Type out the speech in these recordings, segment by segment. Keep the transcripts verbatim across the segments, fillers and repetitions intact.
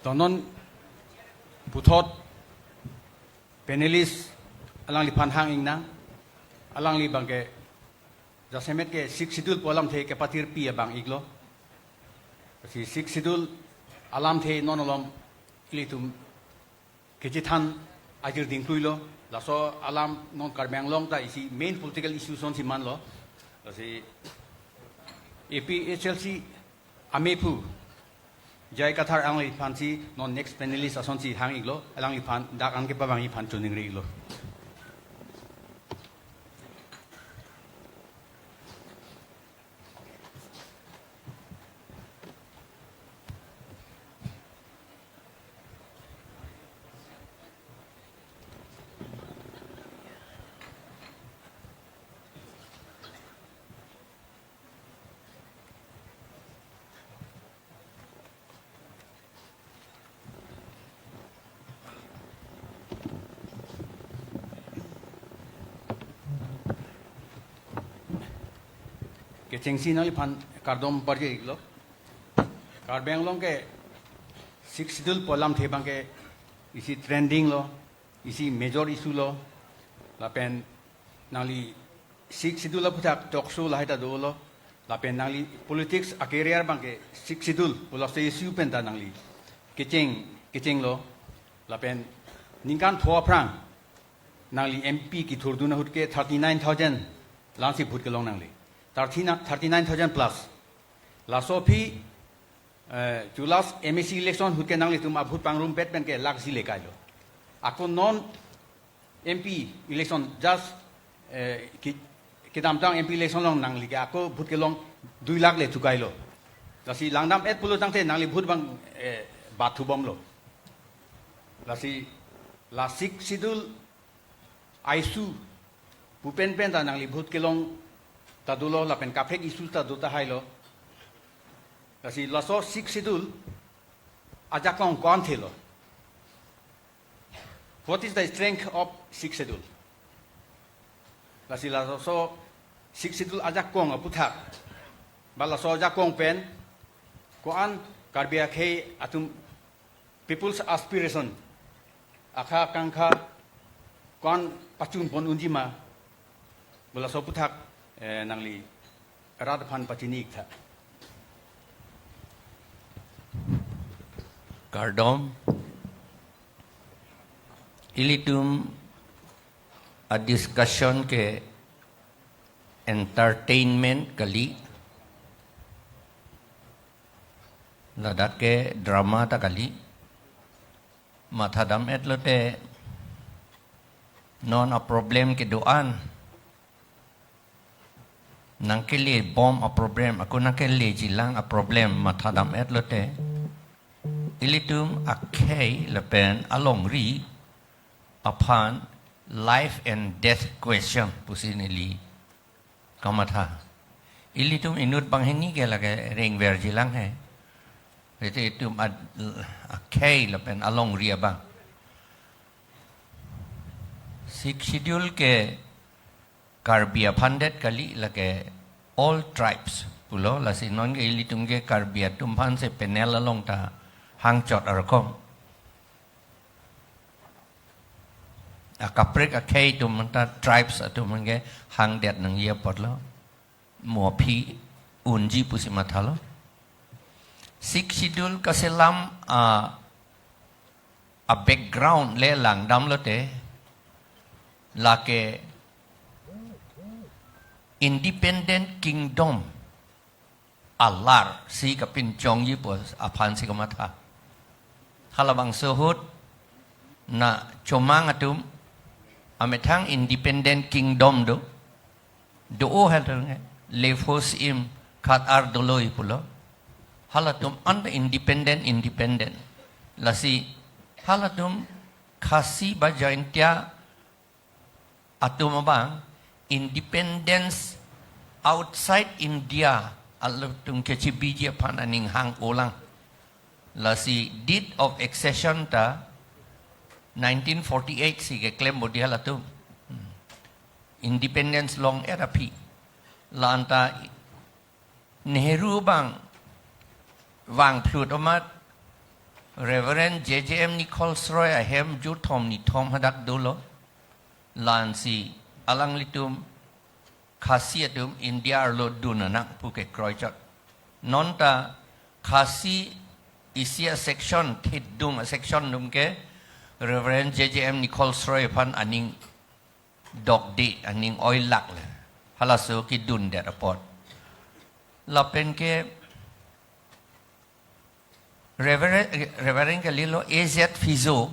To non puthot panelist alangliphan hang ingnang, alangli abangke jasemet ke Sixth Schedule pu alamthe kepatirpi abang iklo. Si Sixth Schedule alamthe non alom ilitum kechethan ajir dingkluilo. Laso alam non Karbi Anglong ta isi main political issue asonsi manlo. Lasi A P H L C amephu J I Kathar alangliphansi non next panelist asonsi hang iklo, alangliphan dak an kepavang iphan choningri iklo. Kechengsi nangliphan kardom parje iklo. Karbi Anglong ke Sixth Schedule pu alamthe abangke isi trending lo, isi major issue lo, lapen nangli Sixth Schedule aphuthak talk show lahai ta dolo, lapen nangli politics a-career abangke Sixth Schedule pu laso issue pen ta nangli kecheng kechenglo, lapen ningkan pho aphrang nangli M P kethurdun ahut ke thirty nine thousand langsi vote kelong nangli. Thirty, thirty nine thousand plus. Laso aphi, eh, chu last M A C election ahut ke nanglitum a-vote pangrumpet pen ke lakh isi le kailo. Ako non M P election just, eh, ki, kedamtang M P election along nangli ke ako vote kelong dui lakh le thukailo. Lasi langdam-et pulo tangte nangli vote abang, eh, bathubomlo. Lasi la Sixth Schedule a-issue pu penpen ta nangli vote kelong ta dolo lapen kaprek issue ta do tahailo. Lasi laso Sixth Schedule ajakong ko-an thelo? What is the strength of Sixth Schedule? Lasi laso Sixth Schedule ajakong aphuthak, ba laso ajakong pen ko-an Karbi akhei atum people's aspiration, akha akankha ko-an pachunpon unji ma, pu laso aphuthak, eh, nangli rat aphan pachini iktha. Kardom. Ilitum a-discussion ke entertainment kali, ladak ke drama ta kali. Mathadam-et lote non a-problem kedo-an, nangkelebom a-problem, ako nangkelejilang a-problem mathadam-et lote, ilitum akhei lapen alongri aphan life and death question pusi neli kamatha. Ilitum inut banghini ke lake rengverjilang he. Ilitum ad-, akhei lapen alongri abang. Sixth Schedule ke Karbi aphandet kali, lake all tribes pulo, lasi non ke ilitum ke Karbi atum aphansi panel along ta hangchot arkom. Akaprek akhei atum ta tribes atum ke hangdet nangji apotlo. Mo aphi unji pusi mathalo. Sixth Schedule kaselam a, a-background le langdam lote, lake independent kingdom alar si kapinchongji pu aphansi kamatha. Halabangso ahut na Chomang atum amethang independent kingdom do. Do-o hal nge, Lefos Im Khat Ar Doloi pulo. Halatum anta independent, independent. Lasi halatum Khasi ba Jaintia atum abang independence outside India halatum kechebiji aphan aning hang-olang. Lasi deed of accession ta nineteen forty-eight si keklem bodi halatum. Hmm. Independence long-et aphi. La anta Nehru abang vangphlut amat Reverend J J M Nichols Roy ahem juthom nithom hadak dolo. Lansi alanglitum Khasi atum India arlo dun anang pu kekroichot. Nonta Khasi isi a-section, thidung a-section atum ke Reverend J J M Nichols Roy aphan aning dokde, aning oilak le. Halaso kedundet apot. Lapen ke Reverend, Reverend kalilo A Z Phizo,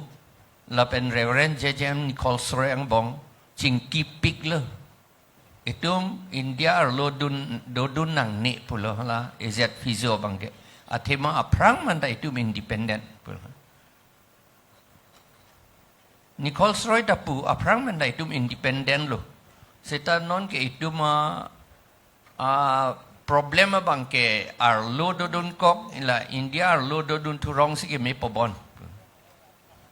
lapen Reverend J J M Nichols Roy angbong chingkipiklo. Itum India arlo dun, dodun nangne pulo hala A Z Phizo abangke. Athema aphrang manta itum independent pulo. Nichols Roy ta pu aphrang manta itum independent lo. Seta nonke itum a, a problem abangke arlo dodunkok, ila India arlo dodun thurong si keme pobon.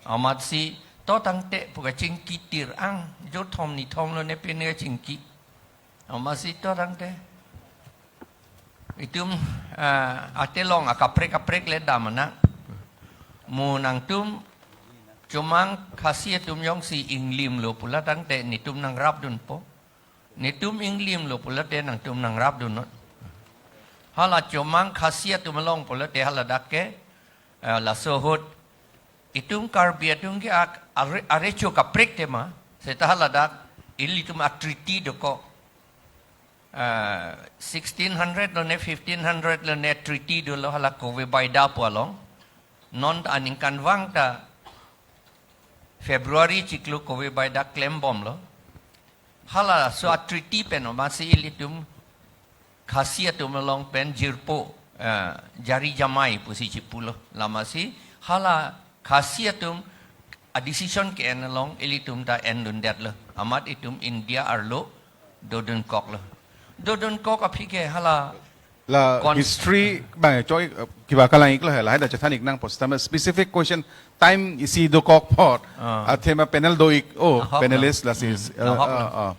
Amatsi to tangte pu kachingki tir ang, juthom nithom lo ne pine kachingki. Amatsi to tangte. Itum, ah, atelong akaprek kaprek le dam anang. Mo nangtum chomang Khasi atum jongsi inglimlo pula tangte netum nangrapdunpo. Netum inglimlo pulote nangtum nangrapdun non. Hala chomang Khasi atum along pulote hala dak ke, eh, laso ahut itum Karbi atum ke ak-, are, arecho kaprek tema, seta hala dak ilitum a-treaty dokok. Eh, sixteen hundred lo ne fifteen hundred lo ne treaty dolo hala Kove Baida pu along. Non ta aningkanvang ta February chiklo Kove Baida klembomlo. Halaso a-treaty pen amatsi ilitum Khasi atum along pen jirpo, eh, jari jamai pusi chipulo. Lamatsi hala Khasi atum a-decision ke-en along ilitum ta endundetlo. Amat itum India arlo dodunkoklo. Dodunkok aphi ke hala La Cons- history bang choi, eh, kiba kalang iklo hela, hai da chethan ik nangpo sitame specific question time isi dokok apot. Ah. Athema panel do ik, oh, Ahok panelist lo. Lasi, Hmm, eh, ahok eh, lo. Eh.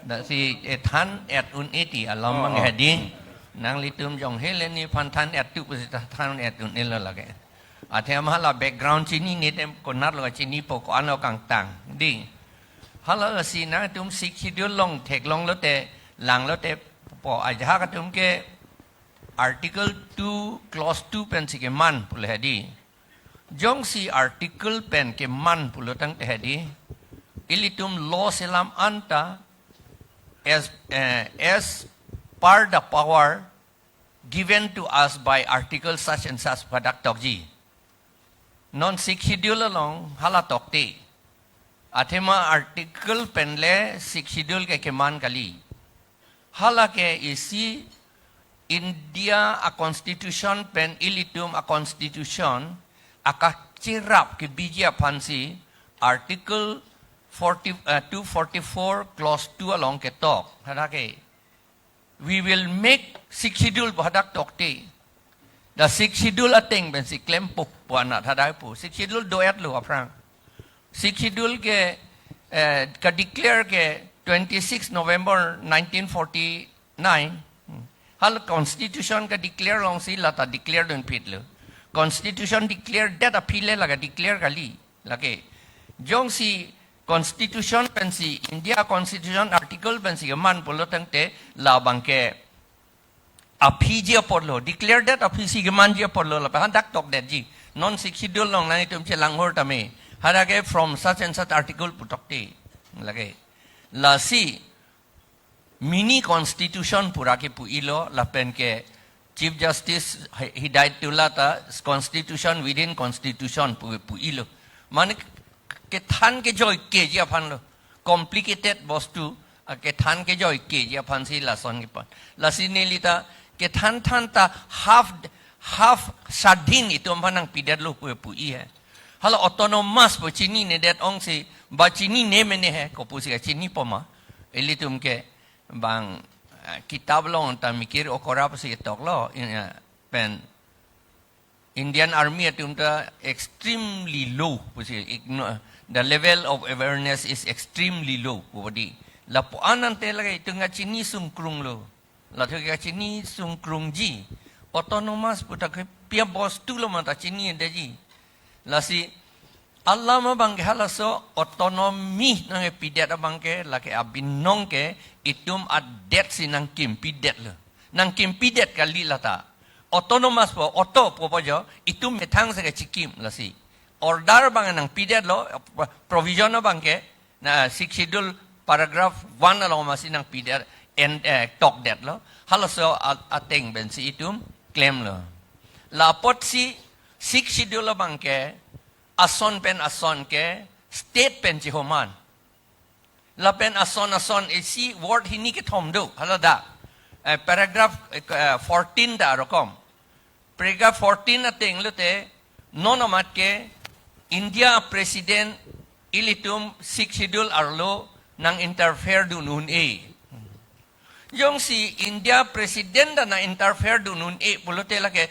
Lasi, eh, than-et un-e ti alam Oh, mang oh. Hedi. Nanglitum jong hele nephan than-et tu pusi ta than-et un-e lo lake. Athema hala background chinine te konatlo chinipo, ko-anlo kangtang. Dei. Hala lasi nangtum Sixth Schedule along theklonglote, langlote pu ajahak atum ke Article two, Clause two pensi keman pulo hedi. Jongsi Article pen keman pulo tangte hedi, ilitum law selam anta as, eh, as per the power given to us by Article such and such pu hadak tokji. Non Sixth Schedule along hala tokte. Athema Article pen le Sixth Schedule ke keman kali. Hala ke isi India a-constitution pen ilitum a-constitution akachirap kebiji aphansi Article forty, eh, two forty-four Clause two along ketok. Hadak ke, "We will make Sixth Schedule," pu hadak tokte. The Sixth Schedule ateng pensi klempo pu anat hadak pu. Sixth Schedule do-etlo aphrang. Sixth Schedule ke, eh, ka-declare ke twenty-six November nineteen forty-nine. Hmm. Hala constitution ka-declare alongsi lata declare dunphitlo. Constitution declare det aphi le la ka-declare kali. Lake. Jongsi constitution pensi, India constitution article pensi keman pulo tangte labang ke aphiji apotlo, declare det aphisi kemanji apotlo, lapen hadak tokdetji. Non Sixth Schedule along nanglitum chelang hor tame. Hadak ke from such and such article pu tokte. Lake. Lasi mini constitution pura kepu-ilo, lapen ke Chief Justice Hi-, Hidayatullah ta constitution within constitution pu, pu-ilo. Mane kethan kejoikeji aphanlo. Complicated bostu, a, kethan kejoikeji aphansi lason kepan. Lasi nelita kethan than ta half, half sadhin itum aphan nangpidetlo pu, pu-i he. Hala autonomous pu chininedet ongsi, ba chinine mene he, kopusi kachinipo ma. Ilitum ke bang, eh, kitab along ta Mikir Okora pusi toklo, in, eh, pen Indian Army atum ta extremely low pusi, igno-, the level of awareness is extremely low pu di. Lapu-an ante lake itum kachini sungkrunglo. Latum kachini sungkrungji. Autonomous pu ta ke pia bostulo ma ta chinidetji. Lasi alam abangke halaso autonomy nangkepidet abangke lake abinong ke itum adet si nangkimpidet lo. Nangkimpidet kali lata. Autonomous po, auto po po jo, itum methang si kachikim lasi. Order abang nangpidet lo, provision abangke, na Sixth Schedule paragraph one along masi nangpidet, en, eh, tokdet lo. Halaso a-, ateng pensi itum klem lo. La apotsi Sixth Schedule abangke, ason pen ason ke, state pen chihoman. Lapen ason ason isi word hini kethom do, hala dak. Eh, paragraph, eh, fourteen ta rokom. Paragraph fourteen ateng lote, non amat ke India President ilitum Sixth Schedule arlo nang-interfere dun un-e. Jongsi India President ta nang-interfere dun un-e pulote lake,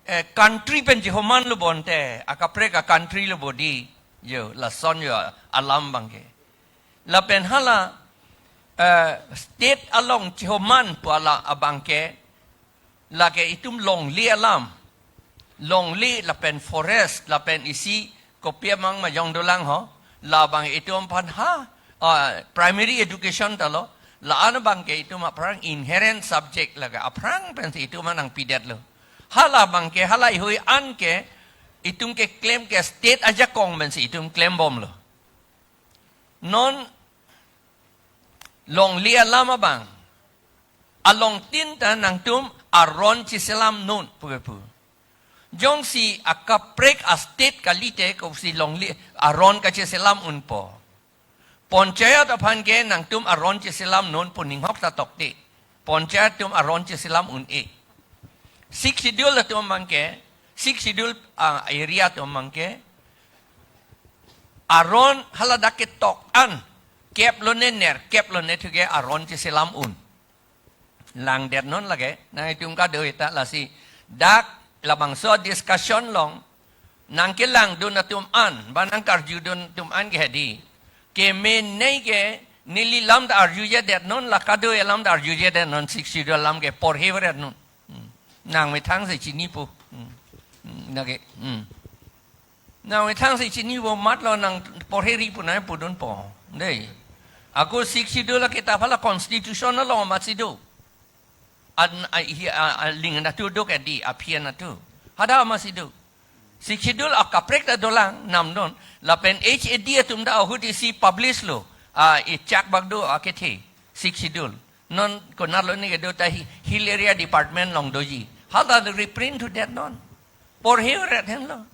eh, country pen chihoman lo bonte, akaprek a-country lo bodi. Jo, lason jo alam abangke. Lapen hala, eh, state along chihoman pu alam abangke, lake itum longle alam. Longle lapen forest, lapen isi kopi amang majong dolang ho. Labang itum aphan ha, ah, primary education ta lo. La-an abangke itum aphrang inherent subject lake aphrang pensi itum nangpidet lo. Hala abangke, hala ihui an ke, itum keklem ke state ajakong pensi itum klembom lo. Non longle alam abang, alongtin ta nangtum aron chiselam non puke pu. Jongsi akaprek a-state kalite kosi longle aron kachiselam unpo. Panchayat aphan ke nangtum aron chiselam non pu ninghok ta tokte. Panchayat atum aron chiselam un-e. Sixth Schedule atum abangke, Sixth Schedule, ah, area atum abangke, aron hala dak ketok an, kep lone nerkep lone thuke aron chiselam un. Langdet non lake, nang itum kadoi ta lasi, dak labangso discussion along, nangkelangdun atum an, ba nangkarjudun atum an ke hedi. Keme nei ke, neli alam ta arjujedet non, la kadoi alam ta arjujedet non, Sixth Schedule alam ke porhevret non. Hmm. Nang methang si chinipo. Hmm. Hmm. Nake. Hmm. Nang methang si chinipo mat lo nang porheri pu nang pudunpo. Dei. Ako Sixth Schedule akitap hala constitution along masi do. An, a, hi, a, a, ling na tu do ke di, aphian na tu. Hadak masi do. Sixth Schedule akaprek ta dolang, namdon. Lapen H A D atum ta ahut isi publish lo. A, ichak bak do akethe. Sixth Schedule. Non konat lo ni kedo ta hi, Hill Area Department along doji. Hala reprint thudet non. Porhevret henlo.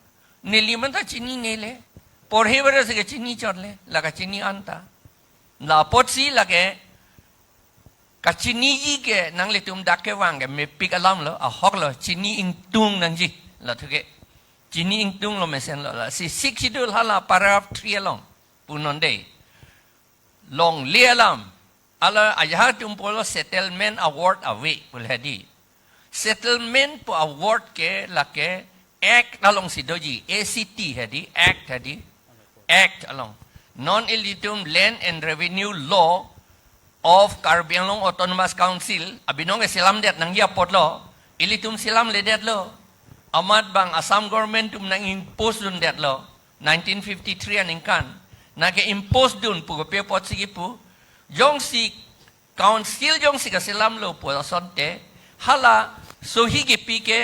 Neli man ta chininele. Porhevret si kachini chot le. La kachini anta. La apotsi lake kachiniji ke nanglitum dak kevang ke mepik alam lo, ahok lo, chini ingtung nangji. La thuke. Chini ingtung lo mesen lo. Lasi Sixth Schedule hala paragraph three along. Punon dei. Longle alam. Hala ajahak atum pulo settlement award ave pu le hedi. Settlement pu award ke lake act along si doji, A C T hedi, act hedi, act along. Non ilitum Land and Revenue Law of Karbi Anglong Autonomous Council, abinong ke selamdet nangji apotlo, ilitum selamledet lo. Amat bang Assam government atum nang-impose dundet lo, nineteen fifty-three aningkan. Nangke-impose dun pu kopi apotsi kipu. Jongsi Council jongsi kaselam lo pu asonte, hala sohi kepi ke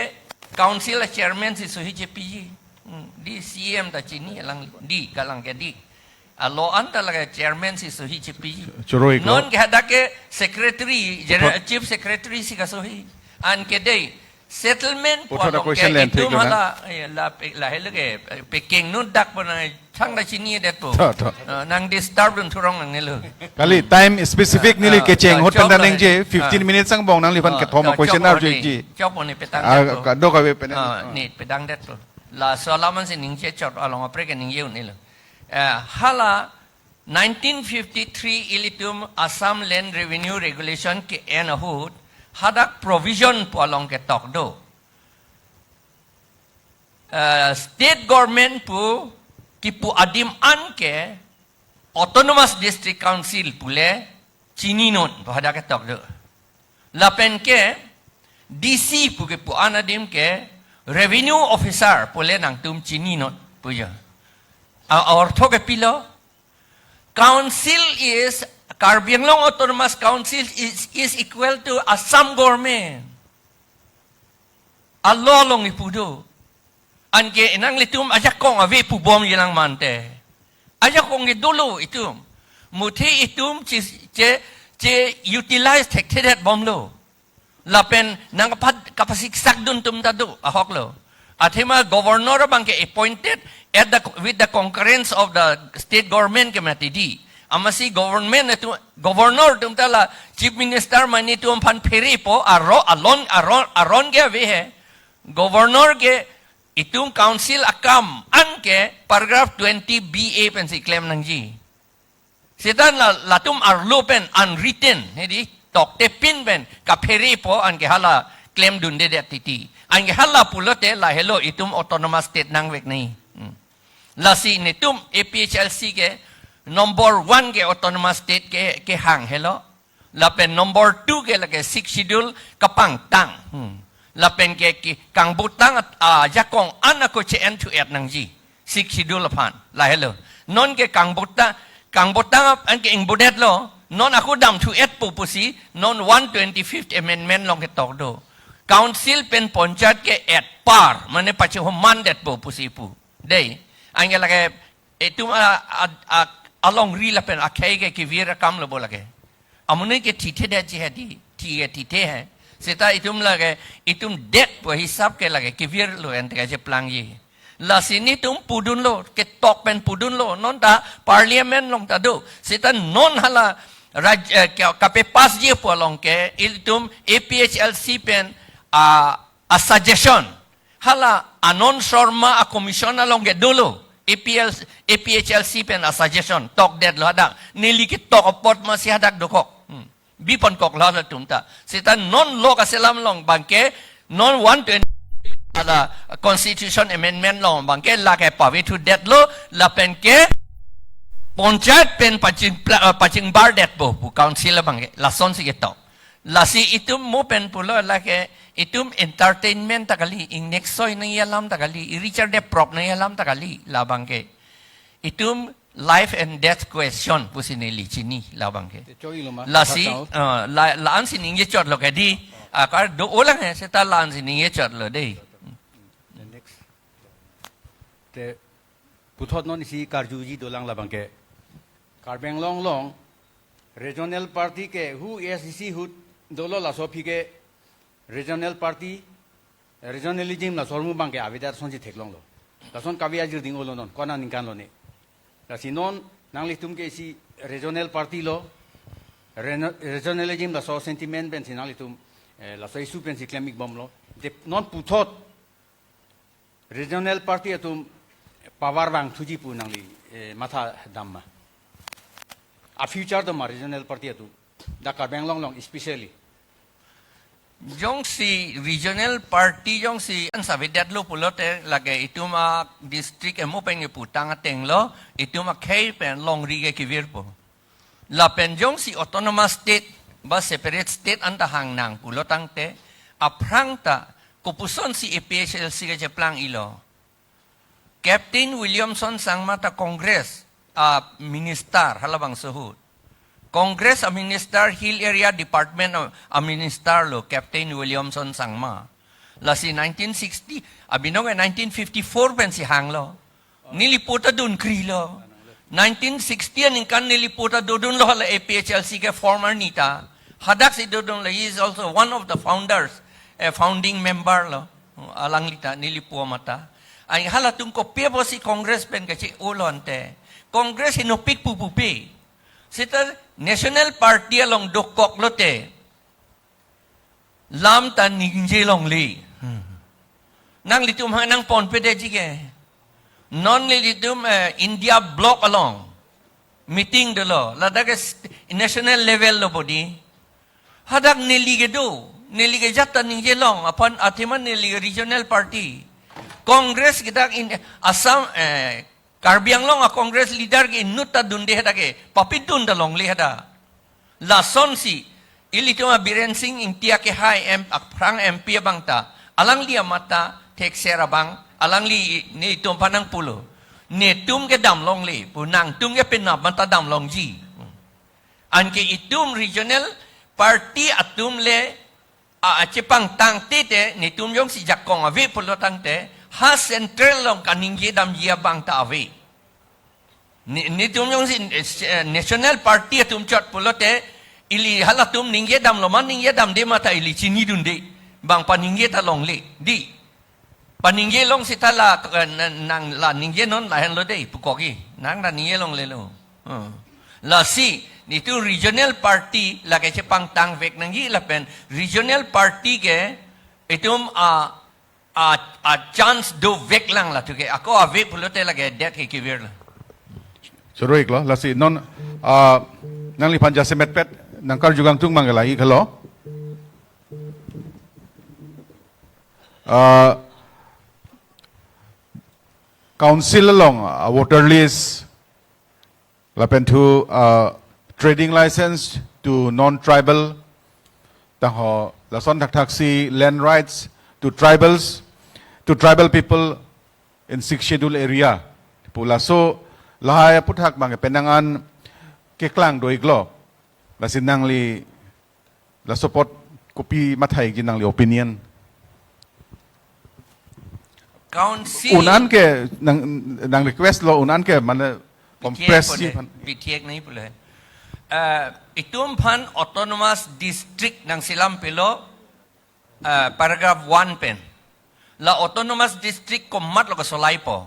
Council a-chairman si sohi chepiji. Hmm, di C M ta chini alang di kalang ke di. Alo anta lake chairman si sohi chepiji. Choroi ko. Non ke hadak ke secretary, general, Thot- chief secretary si kasohi. An ke dei, settlement Puthot pu along question ke len itum thik lo na. Hala, eh, la pe-, lahelo ke, eh, peking nun dak pu nang thang ta chinidetpo. Tho, tho. Eh, nang disturb dun thurong nangnelo. Kali time specific Hmm. neli Ah, kecheng ah, hot chok penta lo nangji, he. fifteen Ah. minutes angbong nangliphan Ah, kethom ah, a-question chok lo arju ni. ji. Chok lo ni petang Ah, detpo. Ka-, do kave penen. Ah, Ah. ni petang detpo. Laso alam ansi ningje chot along apre ke ningje un-elo. Eh, hala nineteen fifty-three ilitum Assam Land Revenue Regulation ke-en ahut hadak provision pu along ketok do. Eh, state government pu kipu adim an ke Autonomous District Council pule chininon pu hadak ketok do. Lapen ke D C pu kipu an adim ke revenue officer pule nangtum chininon. Pujo. A, a ortho ke pilo. Council is, Karbi Anglong Autonomous Council is, is equal to Assam government. A law along ipu do. Anke nanglitum ajakong ave pubom yelang mante. Ajakong ke dolo itum. Muthe itum che, che, che utilize thekthedet bomlo. Lapen nangkapat kapasiksak dun atum ta do, ahok lo. Athema governor abang ke appointed at the, with the concurrence of the state government ke mati di. Amatsi government atum, governor atum ta la chief minister mane atum aphan pherepo, aro, alon, aron, aron ke ave he. Governor ke itum council akam anke paragraph twenty B A pensi klem nangji. Seta la, latum arlo pen unwritten, hedi, toktepin pen kapherepo anke hala klem dundedet titi. Anke hala pulote lahelo itum autonomous state nangvek nai. Hmm. Lasi netum A P H L C ke number one ke autonomous state ke, kehang helo. Lapen number two ke lake Sixth Schedule kapangtang. Hmm. Lapen ke, ke kangbutang at, ah, ajakong an ako che-en thu-et nangji. Sixth Schedule aphan. Lahelo. Non ke kangbutang, kangbutang ap-, anke ingbudetlo. Non ako dam thu-etpo pusi, non one twenty-fifth Amendment along ketok do. Council pen panchayat ke at par, mane pachehumandetpo pusi pu. Dei, anke lake, itum a, a, a, alongri lapen akhei ke kevir akam lo bo lake. Amonit ke thithe detji hedi, thi ke thithe he. Seta itum lake, itum detpo hisap ke lake, kevirlo ente kacheplangji. Lasi netum pudunlo, ketok pen pudunlo, non ta parliament along ta do. Seta non hala raj-, eh, ka, kapepassji pu along ke, ilitum A P H L C pen, ah, a suggestion. Hala Anand Sharma a commission along ke dolo. A P L, A P H L C pen a suggestion. Tokdetlo hadak. Neli ketok apot masi hadak dokok. Hmm. Biponkoklo halatum ta. Seta non law kaselam along abang ke, non one twenty hala constitution amendment along abang ke lake pavethudetlo lapen ke panchayat pen paching pla-, eh, pachingbardetpo pu council abang ke. Lasonsi ketok. Lasi itum mo pen pulo lake itum entertainment ta kali, ingnek soi nangji alam ta kali, i Richard de prop nangji alam ta kali, labang ke. Itum life and death question pusi neli chini, labang ke. Te choi lo ma, Lasi, kachao. Eh, la, la-ansi ningjechotlo ke di, akar do-olang he, seta la-ansi ningjechotlo dei. The next. Te puthot non isi karjuji dolang labang ke. Karbi Anglong along regional party ke hu A S D C ahut dolo laso aphi ke regional party, regionalism laso ahormu abang ke avedet asonsi theklonglo. Lason kave ajir ding-olo non, kona ningkan lo ne. Lasi non nanglitum ke isi regional party lo, reno-, regionalism laso sentiment pensi nanglitum, eh, laso issue pensi klem-ikbomlo. Te non puthot regional party atum power vangthuji pu nangli, eh, matha dam ma? A future do ma regional party atum? Dak Karbi Anglong along especially. Jongsi regional party jongsi an savedet lo pulote lake itum a district emo pen keputang ateng lo, itum akhei pen longri ke kevirpo. Lapen jongsi autonomous state ba separate state anta hangnang pulo tangte, aphrang ta kopusonsi A P H L C kacheplang-ilo. Captain Williamson Sangma ta Congress a minister halabangso ahut. Congress a minister, Hill Area Department a, a minister lo Captain Williamson Sangma. Lasi nineteen sixty, abinong ke nineteen fifty-four pensi hanglo. Neli po ta dunkrilo. Nineteen sixty aningkan neli po ta dodunlo hala A P H L C ke former neta. Hadaksi dodunlo, he is also one of the founders, a founding member lo. Alangli ta neli po mata. Ai halatum kopi apotsi Congress pen kache-olo ante. Congress inopik pu pupe. Seta National Party along dokok lote lam ta ningje longle. Hmm. Nanglitum ha nangponpedetji ke. Non nelitum, eh, India bloc along meeting dolo. Ladak ke st-, national level lo bodi. Hadak neli kedo, neli kejat ta ningje long, aphan athema neli regional party. Congress kita in Assam, eh, Karbi Anglong a Congress leader ke inut ta dunde hadak ke, papidun ta longle hadak. Lasonsi, ilitum a Biren Singh Engti akehai M-, aphrang M P abang ta, alangli amat ta, thekser abang, Alangli netum aphan nangpulo. Netum ke damlongle pu, nangtum ke penap mata damlongji. Anke itum regional party atum le, a, achepangtang tete, netum jongsi jakong ave pulo tangte, ha central along kaningje damji abang ta ave. Ne-, netum jongsi, eh, national party atum chot pulote, ili halatum ningje damlo ma ningje damde mata ili chinidunde. Bang paningje ta longle, dei. Paningje long seta la, eh, na-, nang la ningjenon lahenlo dei, pukokji. Nang la ningje longlelo. Hmm. Lasi, netum regional party lake chepangtangvek nangji lapen regional party ke itum a, a, a chance doveklang la tuke. Ako ave pulote lake det ke kevir la. Suruik lo, lasi non, ah, nangliphan jasemetpet nangkarju kangtung mang ke lahei helo. Ah, council along, ah, voter list, lapen thu, ah, trading license to non-tribal, tangho lason thakthaksi land rights to tribals, to tribal people in Sixth Schedule area. Pu laso lahai aphuthak bang penang an keklang do-iklo. Lasi nangli laso apot kopi mathaiji nangli opinion? Council. Un-an ke nang, nang request lo, un-an ke mane P T A compress pole, ji aphan. P T A nangji pule. Eh, itum aphan autonomous district nangselam pilo, eh, paragraph one pen. La autonomous district komatlo kasolaipo?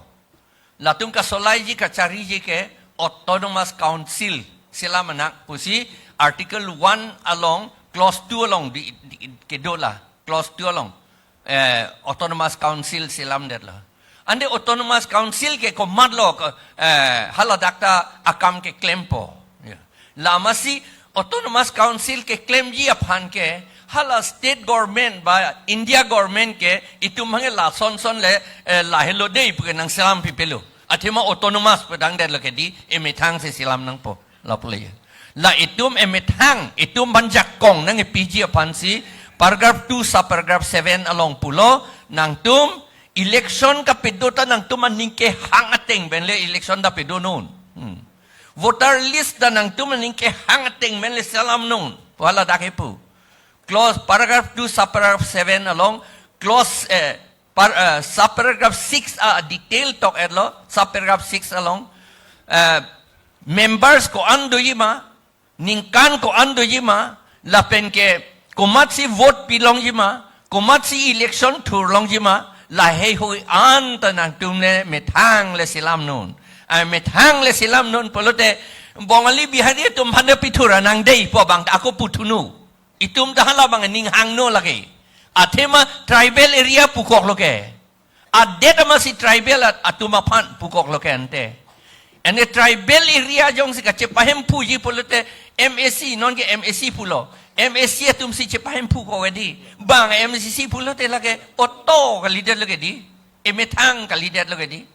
Latum kasolaiji kachariji ke autonomous council selam nang pusi article one along clause two along di, di, kedo la, clause two along, eh, autonomous council selamdetlo. Ante autonomous council ke komatlo ke, eh, haladak ta akam keklempo. Ya. Lamasi autonomous council keklemji aphan ke hala state government ba India government ke itum hangke lasonson le, eh, lahelo dei puke nangselam pipelo. Athema autonomous pedangdetlo ke dei, emethang si selam nangpo. Lapu le. La itum emethang, itum aphan jakong nangkepiji aphansi paragraph two subparagraph seven along pulo, nangtum election kapedo ta nangtum aning kehang ateng pen le election ta pedonon. Hmm. Voter list ta nangtum aning kehang ateng pen le selamnon pu haladak kepu. Clause paragraph two subparagraph seven along clause, eh, par, eh, subparagraph six a detail tok-etlo, subparagraph six along, eh, members ko-an doji ma, ningkan ko-an doji ma, lapen ke komatsi vote pilongji ma, komatsi election thurlongji ma, lahei hui an ta nangtum le methang le selamnon. Ai methang le selamnon pulote Bongali Bihari atum aphan ta pithur nang dei pu abang ta ako puthunon. Itum ta hala abang ning hangno lake. Athema tribal area pukoklo ke. Adet amatsi tribal at-, atum aphan pukoklo ke ante. Ene tribal area jongsi kachepahemphuji pulote M A C, non ke M A C pulo. M A C atumsi chepahemphu ko ke dei. Bang M A C pulote lake auto kalidetlo ke dei. Emethang kalidetlo ke dei.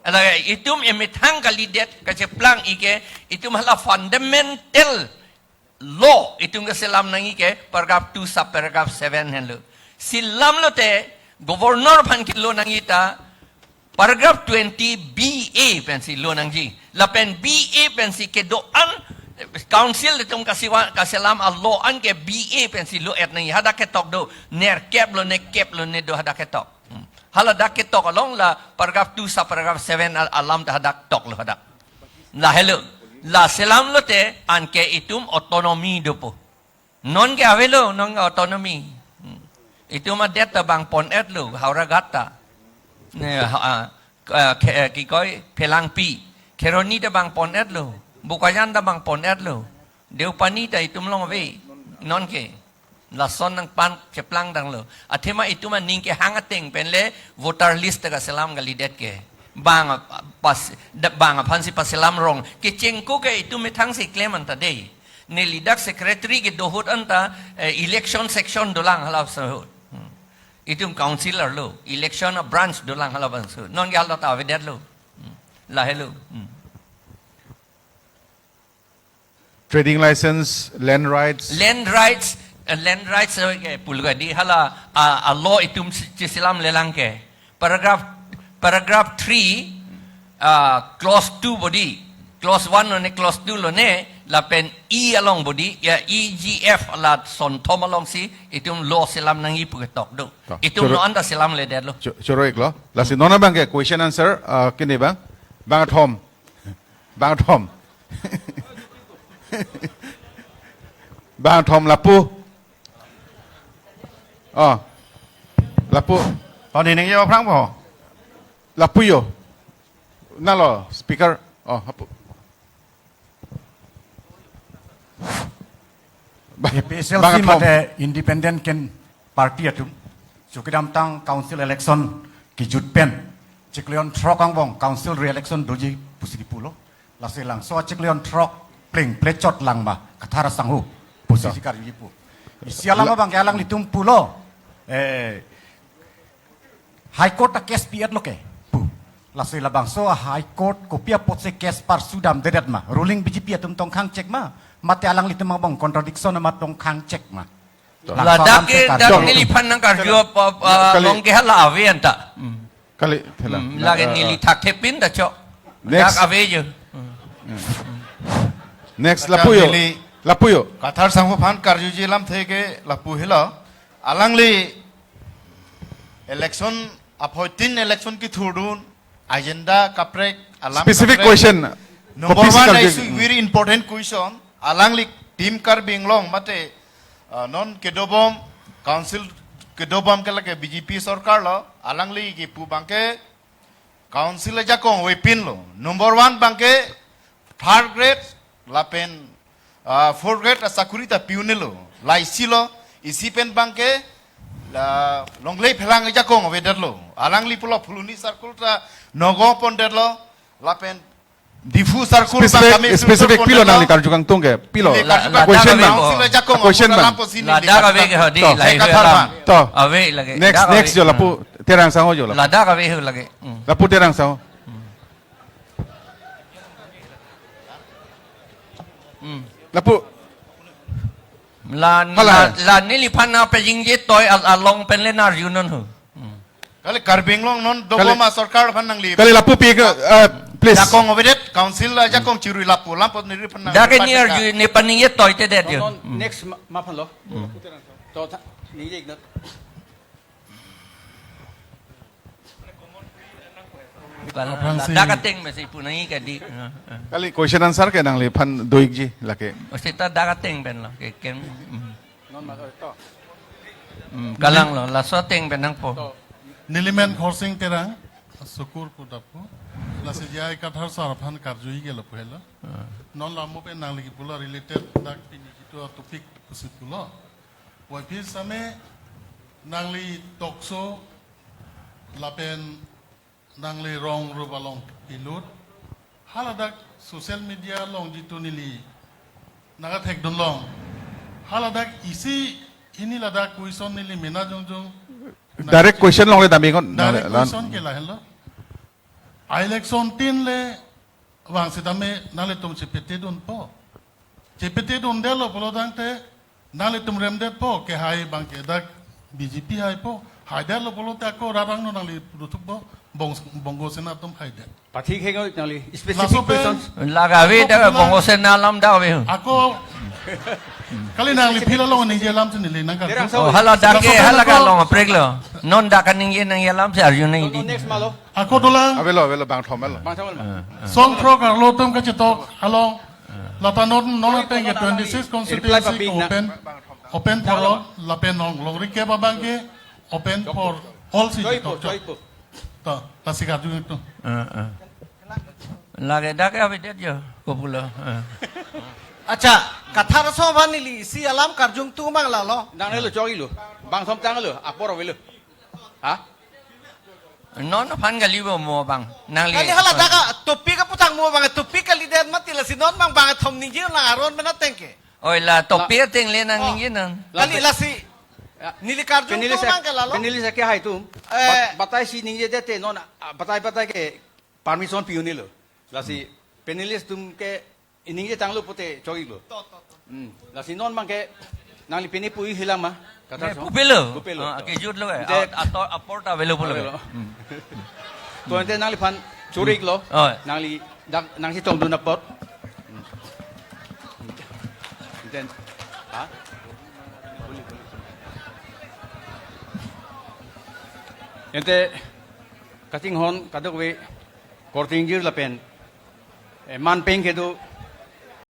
Lake itum emethang kalidet kacheplang-ik ke itum hala fundamental law itum kaselam nangji ke paragraph two subparagraph seven henlo. Selamlote governor aphan kelo nangji ta paragraph twenty B A pensi lo nangji. Lapen B A pensi kedo-an council itum kasiwa-, kaselam a-law an ke B A pensi lo-et nangji. Hadak ketok do, nerkep lo, nekep lo ne do hadak ketok. Hmm. Haladak ketok along la paragraph two subparagraph seven al-, alam ta hadak toklo hadak. Lahelo. La selamlote anke itum autonomy dopo. Non ke avelo, non ke autonomy. Hmm. Itum adet ta bang pon-etlo, Howraghat ta. Ne, ha, ah, ke, eh, ki koi, Phelangpi. Kheroni ta bang pon-etlo. Bokajan ta bang pon-etlo. Deopani ta itum along ave. Non ke. Lason nangphan cheplangdanglo. Athema itum aning kehang ateng pen le voter list ta kaselam kalidet ke. Bang a-, pas, da-, bang aphansi paselam rong. Kechengko ke itum methang si klem anta dei. Neli dak secretary kedo ahut anta, eh, election section dolang halabangso ahut. Hmm. Itum councillor lo, election a-branch dolang halabangso ahut. Non ke hala ta avedetlo. Hmm. Lahelo. Hmm. Trading license, land rights. Land rights, eh, land rights, eh, ke pulo ke dei hala, ah, a-law itum si-, chiselamlelang ke. Paragraph paragraph three, ah, clause two bodi, clause one lone clause two lone, lapen E along bodi, ya E G F la sonthom alongsi itum lo selam nangji pu ketok do. To, itum choro-, lo anta selamledetlo. Cho-, choro-iklo. Lasi non abang ke question answer, ah, kene bang? Bangthom. Bangthom. Bangthom lapu. Oh. Lapu. Toni ningje aphrang po. Lapu yo. Nalo speaker. Oh, lapu. Ba-, A P H L C bangthom. Mate independent ken party atum. Chukidamtang council election kejut pen chiklo jon throk angbong council re-election doji pusi kipulo. Lasi labangso chiklo jon throk pleng plechot lang ma Kathar asangho pusi. To. Karjuji pu. Isi alam la- abang ke alanglitum pulo. Eh, High Court a case pi-etlo ke pu. Lasi labangso a High Court kopi apotsi case parsudamdedet ma? Ruling B J P atum tong khangchek ma? Mate alanglitum angbong contradiction amat tong khangchek ma? To. Ladak ke, dak karju. Neliphan nangkarju apa, apa, kali. Along ke hala ave anta. Hmm. Kali, thelang. Hmm, na, lagi, eh, neli eh. Thakthe pin ta chok. Next. Dak ave je. Hmm. Next, acha lapu yo. Neli lapu yo. Kathar asangho aphan karjuji alamthe ke lapu helo. Alangli election, aphoitin election kethurdun, agenda kaprek, alam specific kaprek. Question. Number kopisi one karju-, issue, hmm. Very important question. Alangli Team Karbi Anglong mate, uh, non kedobom, council kedobom ke lake B J P sorkar lo, alangli kipu abang ke council ajakong avepinlo. Number one abang ke third grade lapen, ah, fourth grade asakuri ta pi-unlo. La isi lo, isi pen abang ke la longle phelang ajakong avedetlo. Alangli pulo Phuloni circle ta nongo pondetlo. Lapen Diphu circle specific, abang kami specific filter pilo pondetlo. Nangli karju kangtung ke, pilo. Neli karju la, kangtung la, question dak bang. Ave ko. Council ajakong question bang. Alam pusi neli ladak karju ave ke kangtung. Hadi, to. Lahai ave alam. To. Ave lagi. Next, dak next ave. Jo lapu Terang asangho jo lapu. Ladak ave ho lagi. Hmm. Lapu Terang asangho. Hmm. Lapu. La, hala. La, la neliphan nangpajingjetoy al-, along pen le nang-arjunon ho. Hmm. Kali Karbi Anglong non, kali, dobom asorkar aphan nangli. Kali lapu pi ke, eh, please. Jakong avedet, council ajakong chirui lapu, lapu neliphan nang. Dak ke ni arju, ni paningjetoytedet jo. Non, non, hmm. Next ma, ma aphan lo. Hmm. To tha, ningje-iknon. Aphrangsi. Ladak ateng mesi punai kadi. Kali question answer ke nangliphan do-ikji lake. Mesti ta dak ateng pen lo ke ken. Hmm. Non ma to. Hmm, kalang lo, laso ateng pen nangpo. To. Nelimen Khorsing Terang, Sukur pu dapu. Lasi J I Kathar sir aphan karju-ik ke lapu helo. Ah. Non la mo pen nangli kipulo related dak pini kitu topic pusi pulo. Waiphi same nangli talk show lapen nangli rong rup along pilut. Haladak social media along jitu neli nangkathekdun long. Haladak isi hini ladak question neli mena jongjong. Direct question longle damikon. Direct question ke lahenlo. Election tin le vang sitame nanglitum chepetedunpo. Chepetedundetlo pulo tangte nanglitum remdetpo, kehai abang ke dak B J P haipo. Haidetlo pulote ako rat angno nangli puduthukpo, Bong-, Bongo Sena atum haidet. Pathik hengo nangli specific laso pen questions. Lake ave dak ako pulo Bongo Sena alam dak ave ho. Ako kali nangli phila long ningje alam si neli nangkar. Terang. Oh, haladak ke, laso pen haladak ako along apreklo. Non dak kaningje nangji alam si arju nangji. Next ma lo. Ako dolang. Avelo, avelo, bangthom lo. Bangthom lo. Ah, ah. Songthrok arlo atum kachetok along. Lata non, non ateng ke twenty-six constituency ko open, open for all, lapen non longri ke abang ke open for all si chetok. Choi po, choi po. To, lasi karju itu. Ah, ah. Lake dak ke avedet jo, ko pulo. Ah. Acha, Kathar asangho aphan neli isi alam karjungtung abang lalo. Nangnelo choklo. Bangthom tanglo, apor avelo. Ha? Non aphan kali bo mo abang. Nangli. Kali haladak atopic kaputhak mo abang, topic kalidet mati lasi non abang bangthom ningje nang aron mena ateng ke. Oi la topic la ateng le nang, oh, ningje nang. Kali lasi. Ya. Neli karjungtung panelist abang ke lalo. Panelist ke hai atum. Eh. Bat-, batai si ningjedet te non, ah, batai batai ke permission pi-unlo. Lasi panelist atum ke iningje tanglo pute choklo. To, to, to. Hmm. Lasi non abang ke nangli pini pu-ik hilang ma? Kathar asangho. Pupelo. Pupelo. Ah, kejutlo eh. Ante ator apor ta avelo pulo. Avelo. Hmm. To ante nangliphan churi-iklo. Oh. Nangli dak nangchetongdun apot. Ante, ha? Ante kachinghon kadokave korte ingjir lapen, eh, manpeng kedo